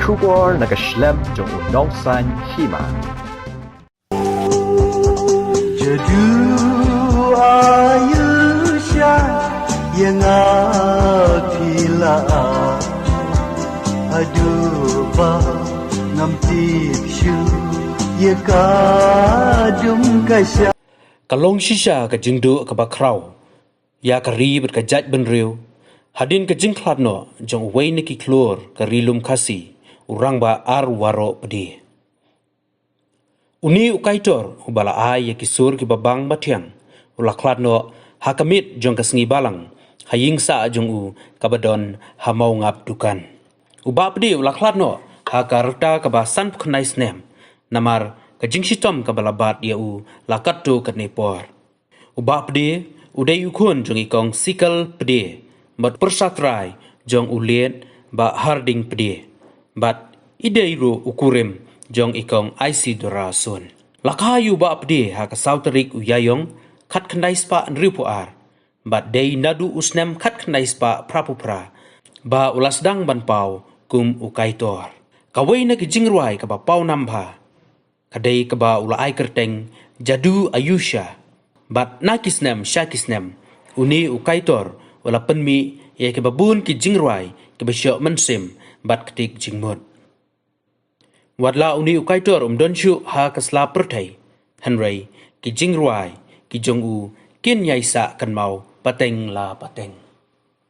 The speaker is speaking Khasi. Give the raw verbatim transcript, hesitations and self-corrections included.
Khubor na ka shlem jong u nongsan hima. Jadu ayu sha ya nga phi la a. Adu ba ngam tip shu ya ka dum ka sha. Ka long shisha ka jingduh kaba khraw ïa ka ri bad ka jaitbynriew hadien ka jingkhlad noh jong uwei na ki khlur ka Ri Lum Khasi, u Rangbah R. Waroh Pde. Une u kaitor uba la ai ïa ki sur kiba bang ba thiang u la khlad noh ha ka miet jong ka sngi Balang ha ïing sah jong u kaba don ha Mawngap Dukan. U Bah Pde u la khlad noh ha ka rta kaba sanphew khyndai snem namar ka jingshitom kaba la bat ïa u la katto katne por. U Bah Pde u dei u khun jong i Kong Sikal Pde bad pyrsa trai jong u Liet Bah Harding Pde bad i dei ruh u kurim jong i Kong Isidora Sun. La kha ïa u Bah Pde ha ka saw tarik u Ïaïong khatkhyndai spah hynriewphew ar bad dei naduh u snem khatkhyndai spah phraphew phra ba u la sdang ban paw kum u kaitor. Kawei na ki jingrwai kaba paw nam bha ka dei kaba u la ai kyrteng Jadu Ayusha. Bad na ki snem sha ki snem une u kaitor u la pynmih ïa kiba bun ki jingrwai kiba shoh mynsiem bad ktik jingmut. Wat la une u kaitor um don shuh ha ka sla pyrthei, hynrei ki jingrwai ki jong u kin ïai sah kynmaw pateng la pateng.